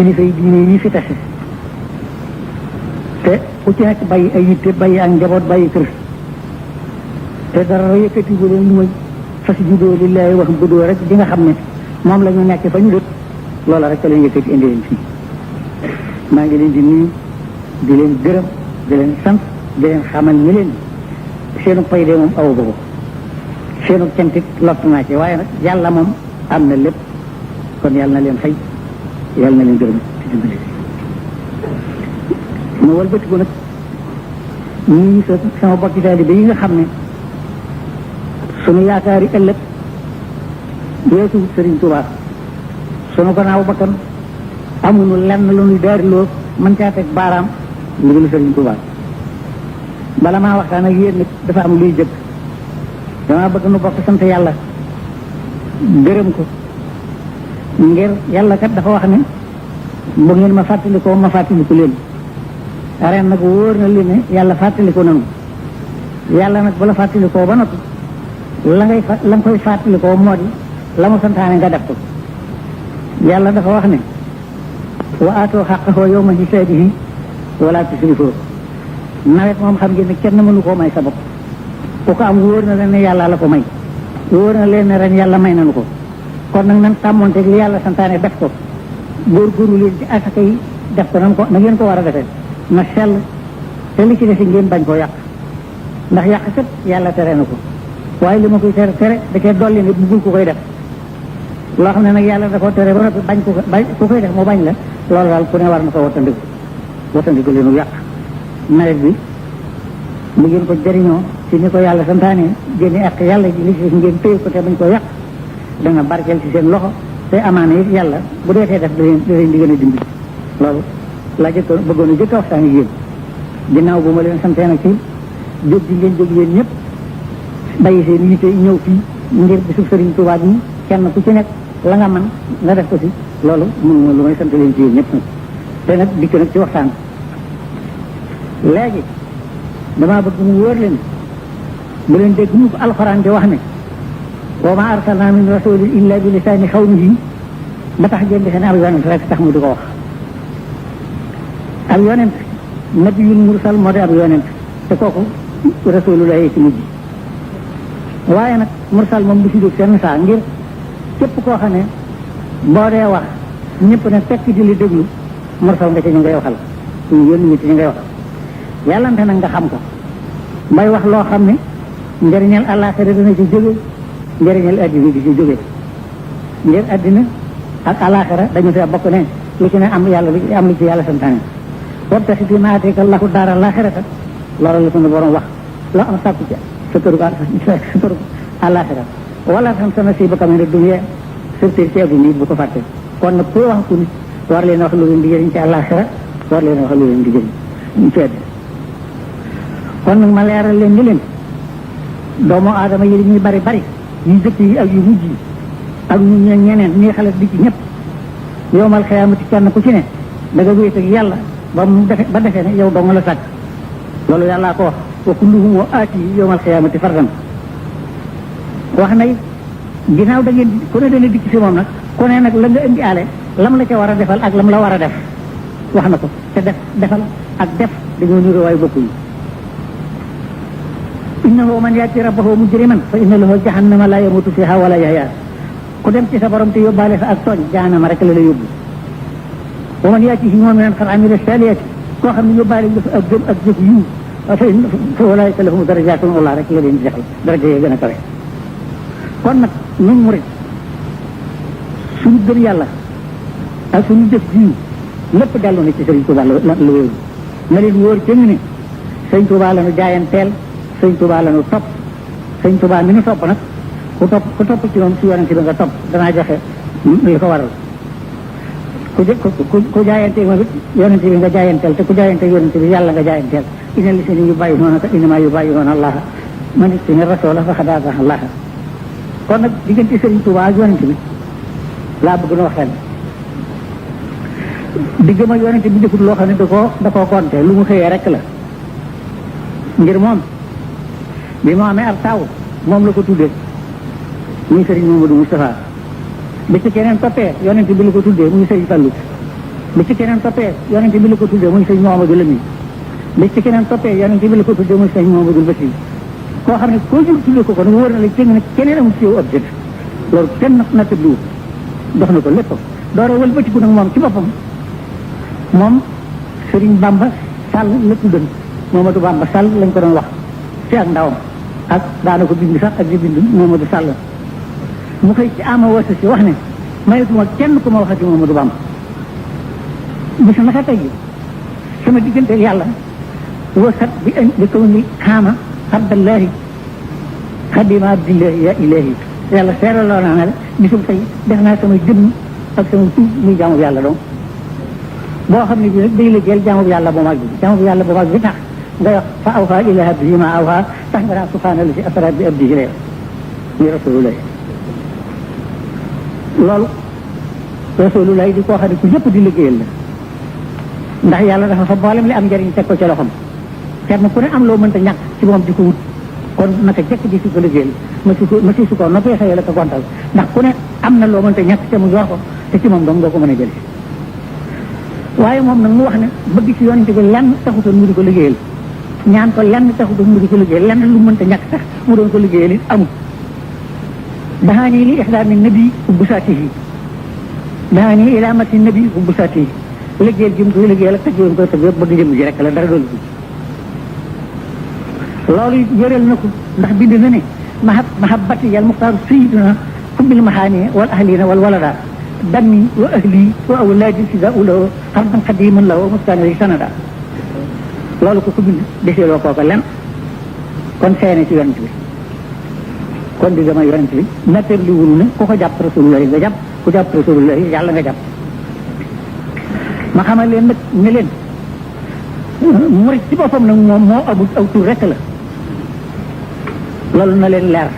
kilifa yi diine yi fi tase te ku ci nekk bàyyi ay yitte bàyyi ak njaboot bàyyi kër te dara yëkkati bu leen lu may fas juddoo lillahi wax buddoo rek di nga xam ne moom la ñu nekk fa ñu dëkk loola rek leen yëkkati indi leen fii maa ngi leen di nuyu di leen gërëm di leen sant di leen xamal ni leen seenu pay de moom aw ba ko seenu cantit lott naa ci waaye nag yàlla moom am na lépp kon yàlla na leen fay yàlla na leen gërëm ci dimbali ma walbatiku nag ñii sama bokki taalibe yi nga xam ne sunu yaakaari ëllëg weesu Sëriñ Tuubaa sunu gannaaw bakkan amuñu lenn lu ñuy daariloo mën caa teg baaraam lu dul Sëriñ Tuubaa bala maa waxtaan ak yéen nag dafa am luy jëkk dama bëgg nu bokk sant yàlla gërëm ko ngir yàlla kat dafa wax ne bu ngeen ma fàttalikoo ma fàttaliku leen ren nag wóor na leen ne yàlla fàttaliko nanu yàlla nag bu la fàttalikoo ba noppi la nga koy fàttalikoo moo di la mu santaane nga def ko yàlla dafa wax ne wa aatoo xaqahoo yawma hisaadihi wala tusrifoo nawet moom xam ngeen ne kenn mënu koo may sa bopp ku ko am wóor na leen ne yàlla la ko may wóor na leen ne ren yàlla may nanu ko kon nag nan tàmmonteeg li yàlla santaane def ko góorgóorlu leen ci asaka yi def ko nan ko na ngeen ko war a defee na sell te li ci desi ngeen bañ koo yàq ndax yàq kat yàlla tere na ko waaye li ma koy tere da cee dolli ne buggul ku koy def loo xam ne nag yàlla da ko tere ba noppi bañ ku koy def mu bañ la loolu daal ku ne war na ko wattandiku leenu yàq nawet bi mu ngeen ko jëriñoo ci ni ko yàlla santaane génne ak yàlla ji li ci ngeen téye ko te bañ koo yàq dana barkeel ci seen loxo te amaana it yàlla bu deetee def da leen di gën a dimbali loolu laa jëkkoon bëggoon a jëkk a waxtaan ak yéen ginnaaw bu ma leen santee nag ci jóg ji ngeen jóg yéen ñëpp bàyyi seen yitte ñëw fii ngir bisub Sëriñ Tuubaa bi kenn ku ci nekk la nga man nga def ko ci loolu mënuma lu may sant leen ci yéen ñëpp nag te nag dikk nag ci waxtaan léegi damaa bëgg mu wóor leen bu leen dégg mu ko alxuraan di wax ne wa maa arsalnaa min rasuulin illaa bi lisaani qawmihi ba tax ngeen defe ne ab yonent rek tax mu di ko wax ab yonent nabiyul mursal moo di ab yonent te kooku rasuulullaahi ci mujj waaye nag mursal moom du si jóg seen saa ngir képp koo xam ne boo dee wax ñëpp ne fekk di li déglu mursal nga ci ñu ngay waxal ñu yónni ñi ci ñu ngay waxal yàllante nag nga xam ko bay wax loo xam ne njëriñal àllaaxira dana ci jóge njëriñal addina di ci jóge ngir addina ak àllaaxira dañu fee bokk ne lu ci ne am yàlla am lu ci yàlla santaane wabtaxi fii maa aataaka llaahu daaral aaxirata loolu la suñu borom wax loo am sàkku ci sa tërug àllaaxira wala tam sa nasiibaka mina dunya surtout ci adduna bu ko fàtte kon nag kuy wax ku nit war leen wax lu leen di jëriñ ci àllaaxira war leen wax lu leen di jëriñ ci addina kon nag ma leeral leen ni leen doomu aadama yi ñuy bari bari yu jëkk yi ak yu mujj yi ak ñu ñeneen ñii xale di ci ñëpp yowmal xiyaamati kenn ku ci ne da nga wéet ak yàlla ba defee ne yow dong la sàkk loolu yàllaa ko wax wa kulluhum aati yowmal xiyaamati fardan wax na ginnaaw da ngeen ku ne dana dikk si moom nag ku ne nag la nga indi aale lam la ca war a defal ak lam la war a def wax na ko te defal ak def dañoo niroo waaye bokkuñu innahu man yaati rabbahu mujriman fa inna lahu jahannama la yamutu fiha wala yahya ku dem ci sa borom te yóbbaale fa ak tooñ jahannama rek la la yóbbu wa man yaatihi mu'minan qad amila salihati koo xam ne yóbbaale nga fa ak gëm ak jëf yiw fa ulaika lahum darajatun Allah rek la leen di defal daraja yi gën a kawe kon nag ñun murid suñu gëm yàlla ak suñu jëf yiw lépp dellu na ci Sëriñ Tuubaa la wéeru na leen wóor ci ñu ne Sëriñ Tuubaa la nu jaayanteel Sëriñ Tuubaa la nu topp Sëriñ Tuubaa mi nu topp nag ku topp ci moom si yonent bi nga topp danaa joxe li ko waral ku jaayanteel moom it yonent bi nga jaayanteel te ku jaayanteel yonent bi yàlla nga jaayanteel inna llaziina yubaayi'uunaka innamaa yubaayi'uuna Allaaha man ittaba'a rasuula faqad ataa'a Allaaha kon nag diggante Sëriñ Tuubaa ak yonent bi laa bëgg na waxtaan digg ma yonent bi defut loo xam ne da koo compté lu mu xëyee rek la ngir moom bi mu amee ab taw moom la ko tuddee muy Sëriñ Mamadu Moustapha bi ci keneen toppee yonent bi la ko tuddee muy Sëriñ Fallu bi ci keneen toppee yonente bi la ko tuddee muy sëñ Mouhamadou Lamine bi ci keneen toppee yonente bi la ko tuddee muy sëñ Mouhamadou Bassir koo xam ne koo jur tuddee ko kon wóor na la jëng ne keneen amul ci yow objet loolu kenn na tëddu dox na ko léppam door a wëlbatiku nag moom ci boppam moom Serigne Bamba Sall la tuddan Mamadou Bamba Sall lañ ko doon wax ci ak ndawam ak daana ko bind sax ak di bind Mamadou Sall mu xëy ci ama wasa si wax ne mayetuma kenn ku ma waxati Mamadou Bamba bis naka tey sama diggante yàlla wasat bi kaw ni xaama abdallahi xadima abdillahi ya ilahi yàlla seeraloo naa ne bisum tey def naa sama jëmm ak sama tuub muy jaamu yàlla doon boo xam ne bi nag day liggéeyal jaamu yàlla bu mag bi jaamu yàlla bu mag bi tax nga wax fa awha ila abdihi ma awha tax nga naan subhaana la si asra bi abdihi lay muy rasulullah loolu rasulullah di koo xam ne ku ñëpp di liggéeyal la ndax yàlla dafa fa boolem li am njëriñ teg ko ci loxoom kenn ku ne am loo mënta ñàkk ci moom di ko wut kon naka jekk di si ko liggéeyal ma si su ko noppee xëyee la ko gontal ndax ku ne am na loo mënta ñàkk te mu yor ko te ci moom dong doo ko mën a jël waaye moom nag mu wax ne bëgg ci yonente bi lenn taxutoon mu di ko liggéeyal ñaan ko lenn taxutoon mu di ko liggéeyal lenn lu mënta ñàkk sax mu doon ko liggéeyal it amul dahaani li ixdaami nabi ubbu saatihi dahaani ilaamati nabi ubbu saatihi liggéeyal jëm koy liggéeyal ak tëj woon koy tëj yëpp bëgg jëm ji rek la dara doolu loolu yëreel na ko ndax bind na ne mahabbati yal muxtaar sayiduna xubbil maxaani wal ahlina wal walada dammi wa ahli wa awlaadi sida ulawo xardan xadiman la wa mustaani sanada loolu ko bind deseeloo kooka len kon seene ci yonent bi kon di gama yonent bi nattar li wulu ne ku ko jàpp rasulullahi nga jàpp ku jàpp rasulullahi yàlla nga jàpp ma xamal leen nag ne leen murit ci boppam nag moom moo amul aw tur rek la loolu na leen leer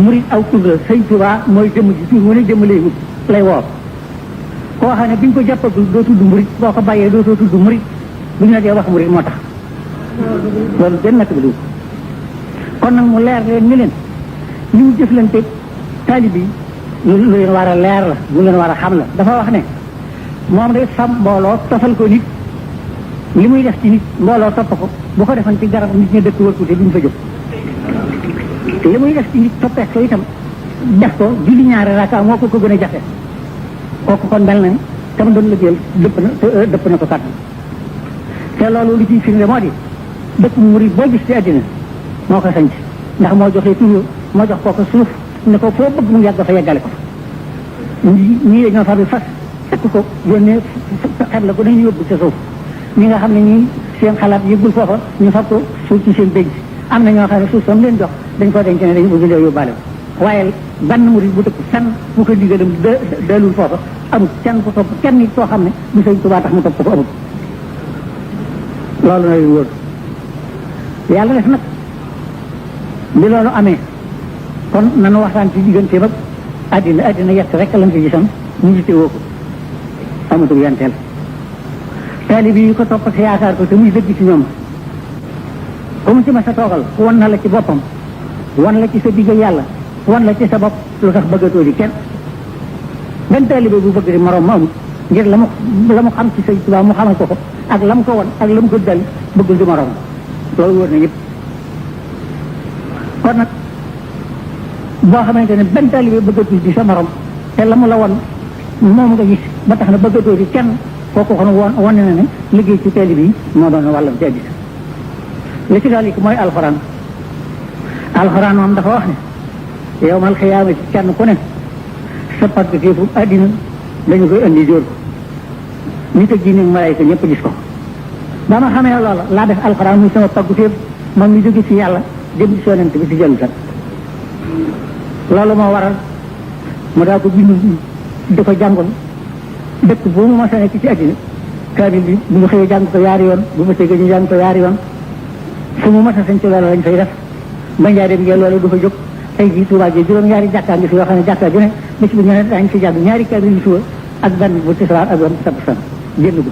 murit aw tur la Sëñ Tuubaa mooy jëmm ji tur wane jëmm lay wut lay woo koo xam ne bi ñu ko jàppagul doo tudd murit boo ko bàyyee doo tudd murit bu ñu la dee wax murit moo tax loolu benn natt bi du kon nag mu leer leen ni leen li mu jëflante taalib yi lu leen war a leer la lu leen war a xam la dafa wax ne moom day fam mbooloo tofal ko nit li muy def ci nit mbooloo topp ko bu ko defan ci garab nit ñi dëkk wër ko te duñ fa jóg li muy def ci nit toppee ko itam def ko julli ñaari raka moo ko gën a jafe kooku kon mel na tam doon liggéeyal dëpp na ko kàttan te loolu li ciy firnde moo di dëkk murid boo gis ci àddina moo ko sanc ndax moo joxee tur moo jox kooku suuf ne ko foo bëgg mu yàgg fa yeggale ko ñii dañoo far bi fas fekk ko yónnee xet la ko dañu yóbbu ca suuf ñi nga xam ne ñii seen xalaat yëggul foofa ñu fab ko suuf ci seen bénc am na ñoo xam ne suuf sam leen jox dañ ko denc ne dañu bëgg lee yóbbaale ko waaye benn murid bu dëkk fenn bu ko digalam dalul foofa amul kenn ko topp kenn nit koo xam ne bu Sëñ Tuubaa tax mu topp ko amul loolu na leen wóor yàlla def nag bi loolu amee kon nanu waxtaan ci digganteem ak àddina yett rek lañ ci gisam ñu ngi téwoo ko amatul yanteel taalibe yi ko topp si yaakaar ko te muy dëgg ci ñoom comme ci ma sa toogal wan na la ci boppam wan la ci sa digg yàlla wan la ci sa bopp lu tax bëggatoo di kenn benn taalibe bu bëgg di moroom ma amul ngir la mu xam ci Sëñ Tuubaa mu xamal ko ak la mu ko won ak la mu ko dal bëggul di moroom loolu wóor na ñëpp kon nag boo xamante ne benn taalibe bëggatul di sa morom te la mu la won moom nga gis ba tax na bëggatoo di kenn kooku kon wane na ne liggéey ci taalibe yi moo doon wàllam ci àddina li ci daal mooy alxuraan moom dafa wax ne yawmal xiyaama ci kenn ku ne sa pàggateefu àddina dañu koy indi jóor ko nit ak jinne ak malaayka ñëpp gis ko ba ma xamee loola laa def alxuraan muy sama pàggateef moom mi jóge ci yàlla jëm ci yonent bi ci jëlu kat loolu moo waral mu daa ko bind di ko jàngoon dëkk bu mu ma sa nekk ci àddina kaamil bi bu ñu xëyee jàng ko yaari yoon bu ma tegee ñu jàng ko yaari yoon fu mu mas a sañ ci loolu lañ fay def ba njaay dem ngeen loolu du fa jóg tey jii Tuubaa ji juróom-ñaari jàkkaa ngi fi yoo xam ne jàkkaa ju ne bis bu ñu ne daañu fi jàng ñaari kaamil yu suba ak benn bu tisbaar ak benn bu takkusaan génn gu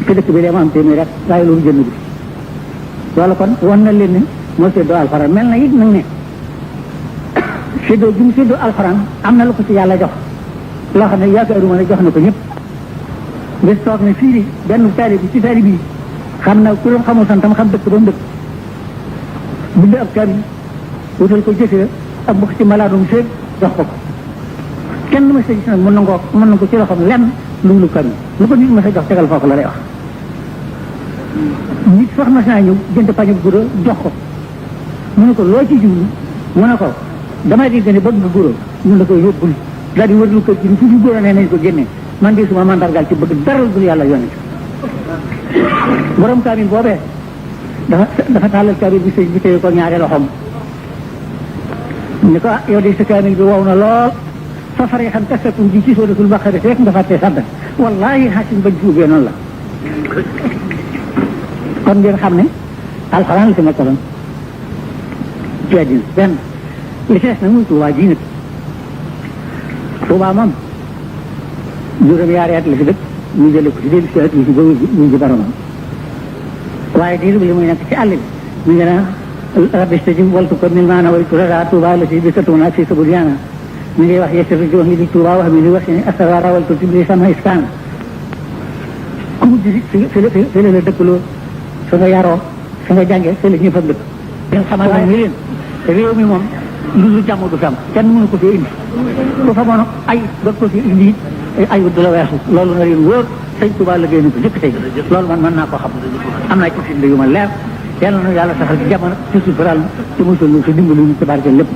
ci dëkk bi dee ma am téeméer rek waaye loolu génn gu loolu kon wan na leen ne moo séddoo alxuraan mel na it nag ne séddoo gi mu séddoo alxuraan am na lu ko ci yàlla jox loo xam ne yaakaaruma ne jox na ko ñëpp bés toog ne fii di benn taali bi ci taali bi xam na ku doon xamul santam xam dëkk ba mu dëkk bind ab taali wutal ko jëkkër ak bokk ci malaadum séeg jox ko kenn ma sa gis nag mën na ko ci loxoom lenn lu kan lu ko nit ma sa jox tegal foofu la lay wax nit sax mas naa ñëw jënd pañu guro jox ko mu ne ko loo ci jublu mu ne ko damay dégg ne bëgg nga guro mun na ko yóbbul daal di wërlu kër gi fu fi guro nee nañ ko génne man de suma mandargal ci bëgg daral dul yàlla yónni borom kaamil boobee dafa tàllal kaamil bi sëñ bi téye ko ñaari loxoom ni ko yow de sa kaamil bi wow na lool fa farixan kasatum ji ci soodatul baqara rek nga fàttee sadda wallahi xasin bañ fuubee noonu la kon ngeen xam ne alxuraan la fi nekkaloon ci àddina benn li ci des nag muy Tuubaa ji nag Tuubaa moom juróom-ñaari at la fi dëkk ñu jële ko ci dellu si at yi si ba wuñ ci boromam waaye diir bi li muy nekk ci àll bi mi ngi naan rabbi stajib waltu ko min maana way turara Tuubaa la si bi satuna si sabul yaana mi ngi wax yeseri jox yi di Tuubaa wax mi li wax ni asara waltu tibli sama iskaan ku mujj fi la dëkkaloo fa nga yaroo fa nga jàngee fa la ñëpp a dëkk ngeen xamal na ni leen réew mi moom lu jàmm du fi am kenn mënu ko fi indi ku fa moon ay ba ko fi indi ayut du la weesu loolu na leen wóor sëñ Tuubaa la génn ko jëkk tey loolu man mën naa koo xam am naa ci firnde yu ma leer yàlla na yàlla saxal ci jamono ci sutural ci musul ci dimbali ñu ci barke lépp